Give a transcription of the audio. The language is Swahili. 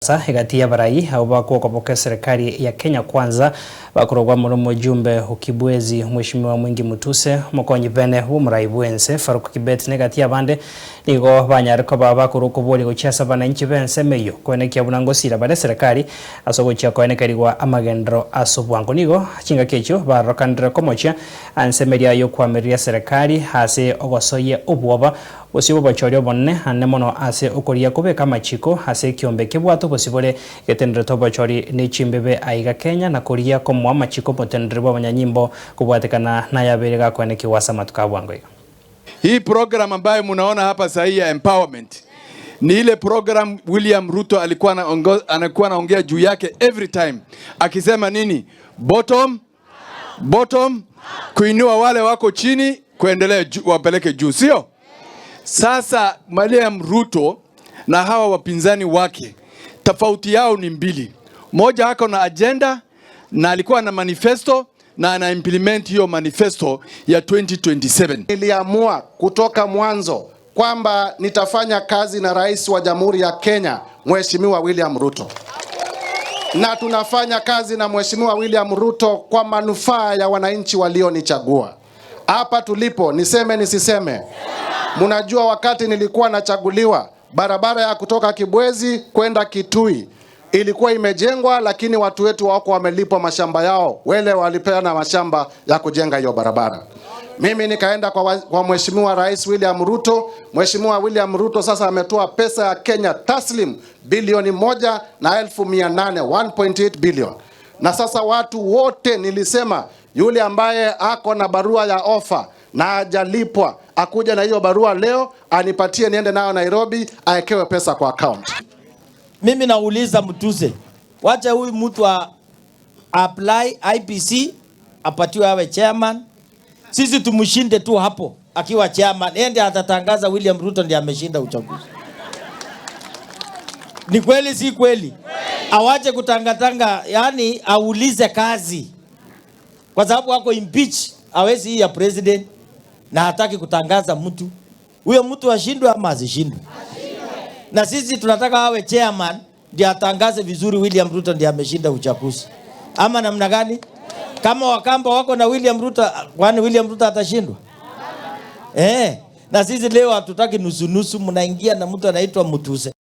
Kisiasa egati y'abarai abo bakokoboka serikali ya Kenya Kwanza bakorogwa muri omojumbe Okibwezi Mheshimiwa Mwingi Mutuse omokonyi bene bw'omorai bwense Farouk Kibet negati y'abande nigo banyare koba bakora okobori gochia ase abananchi b'ensemo eywo koenekia buna ngosira bare serikali ase ogochia koenekerigwa amagendero ase obwango. Nigo chingaki echio barokanire komochia ensemo eria y'okoamereria serikali ase ogosoyia obwoba bosio bw'obochori obonene ane mono ase okoria kobeka amachiko ase ekiombe kebwate obosibore getenderete obochori ne chimbebe aiga Kenya na koria komoa amachiko omotendereri bw'abanyanyimbo kobwatekana nayabere gakoenekiwa ase amatuko a bwango iga. Hii program ambayo mnaona hapa sahii ya empowerment ni ile program William Ruto alikuwa anakuwa anaongea juu yake every time, akisema nini? Bottom bottom, kuinua wale wako chini, kuendelea juu, wapeleke juu, sio? Sasa William Ruto na hawa wapinzani wake tofauti yao ni mbili. Moja ako na agenda na alikuwa na manifesto na ana implement hiyo manifesto ya 2027. Niliamua kutoka mwanzo kwamba nitafanya kazi na Rais wa Jamhuri ya Kenya, Mheshimiwa William Ruto, na tunafanya kazi na Mheshimiwa William Ruto kwa manufaa ya wananchi walionichagua. Hapa tulipo, niseme nisiseme, mnajua wakati nilikuwa nachaguliwa, barabara ya kutoka Kibwezi kwenda Kitui ilikuwa imejengwa, lakini watu wetu wako wamelipwa mashamba yao, wale walipeana mashamba ya kujenga hiyo barabara. Mimi nikaenda kwa Mheshimiwa Rais William Ruto. Mheshimiwa William Ruto sasa ametoa pesa ya Kenya taslim bilioni 1.8 million, 1.8 billion. Na sasa watu wote nilisema yule ambaye ako na barua ya ofa na hajalipwa akuja na hiyo barua leo anipatie niende nayo Nairobi aekewe pesa kwa account. Mimi nauliza Mutuse, wacha huyu mtu a apply IEBC apatiwe awe chairman. Sisi tumshinde tu hapo akiwa chairman, yeye ndiye atatangaza William Ruto ndiye ameshinda uchaguzi. Ni kweli si kweli? Awache kutangatanga, yani aulize kazi, kwa sababu wako impeach, hawezi hii ya president na hataki kutangaza mtu huyo. Mtu ashindwe ama asishindwe? Na sisi tunataka awe chairman ndiye atangaze vizuri William Ruto ndiye ameshinda uchaguzi, ama namna gani? Kama Wakamba wako na William Ruto, kwani William Ruto atashindwa? Eh, na sisi leo hatutaki nusu nusu, mnaingia na mtu anaitwa Mutuse.